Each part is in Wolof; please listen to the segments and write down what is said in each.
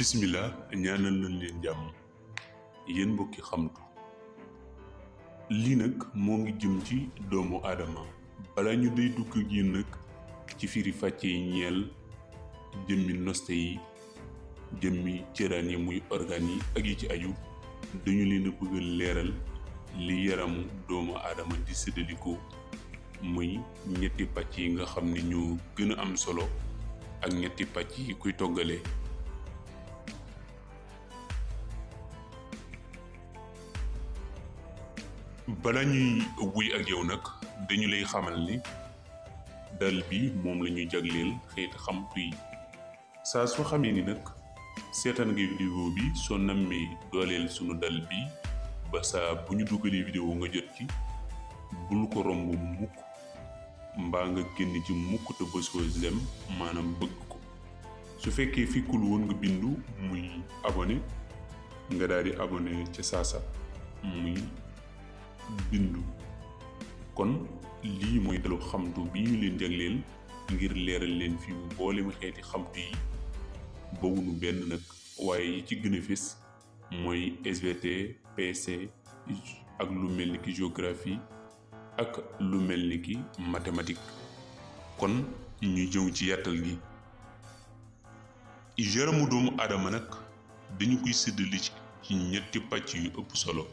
bismillah ñaanal nañ leen jàmm yéen mbokki xamtu lii nag moo ngi jëm ci doomu aadama bala ñu day dugg ak yéen nag ci firi fàcce yi ñeel jëmmi noste yi jëmmi cëraan yi muy organe yi ak yi ci aju dañu leen a bëgg leeral li yaramu doomu aadama di séddalikoo muy ñetti pàcc yi nga xam ne ñoo gën a am solo ak ñetti pàcc yi kuy toggalee. bala ñuy wuy ak yow nag dañu lay xamal ni dal bi moom la ñuy jagleel xeeti xamtu yi saa soo xamee ni nag seetaan nga vidéo bi soo nammee dooleel sunu dal bi ba saa bu ñu dugalee vidéo nga jot ci bul ko romb mukk mbaa nga génn ci mukk te bësoo j'aime maanaam bëgg ko su fekkee fikkul woon nga bindu muy abonné nga daal di abonné ca saasa muy bindu kon lii mooy dalu xamtu bi ñu leen jagleel ngir leeral leen fi mboolem xeeti xamtu yi bawunu benn nag waaye yi ci gën a fés mooy SVT PC ak lu mel ni ki géographie ak lu mel ni ki mathématique kon ñu jëw ci yàttal gi yaramu doomu aadama nag dañu koy séddale ci ñetti pàcc yu ëpp solo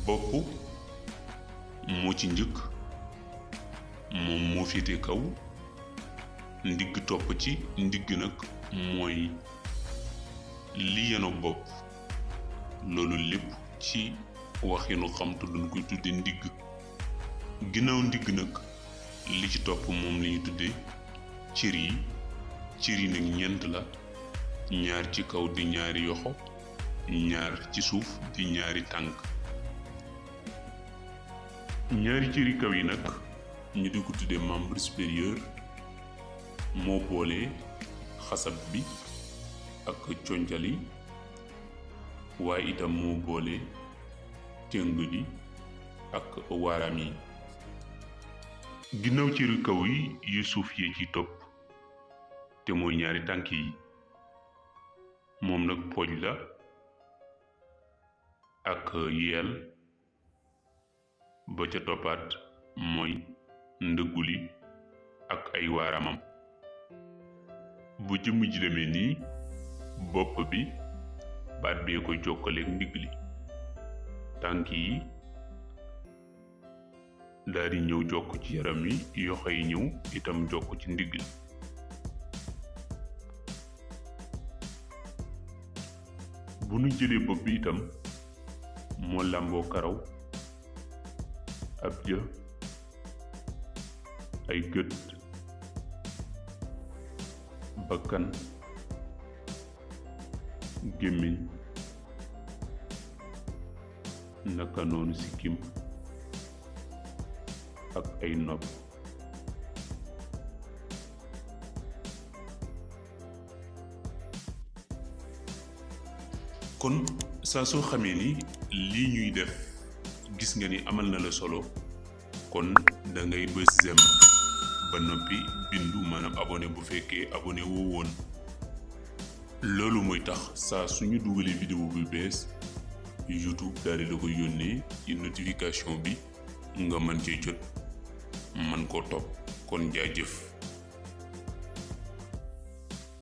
bopp moo ci njëkk moom moo féete kaw ndigg topp ci ndigg nag mooy li yeno bopp loolu lépp ci waxinu xamtu dañ koy tudde ndigg ginnaaw ndigg nag li ci topp moom li ñu tudde cër yi nag ñeent la ñaar ci kaw di ñaari yoxo ñaar ci suuf di ñaari tànk ñaari cëri kaw yi nag ñu di ko tuddee membre supérieur moo boole xasab bi ak concal waaye itam moo boole tëng li ak waaraam yi ginnaaw cëri kaw yi yu suuf yee ci topp te mooy ñaari tànk yi moom nag pooj la ak yeel ba ca toppaat mooy ndëgguli ak ay waaramam bu jëmm ji demee nii bopp bi baat bee koy jokkaleek ndigg li tànk yi daal di ñëw jokk ci yaram wi yoxo yi ñëw itam jokk ci ndigg li bu nu jëlee bopp bi itam moo làmboo karaw ab jë ay gët bakkan gémmiñ naka noonu sikkim ak ay nopp kon saa soo xamee ni lii ñuy def gis nga ni amal na la solo kon da ngay bës j'aime ba noppi bindu maanaam abonné bu fekkee abonné woo woon loolu mooy tax saa suñu dugalee vidéo bu bees YouTube daal di la ko yónnee ci notification bi nga mën cee jot man koo topp kon jaajëf.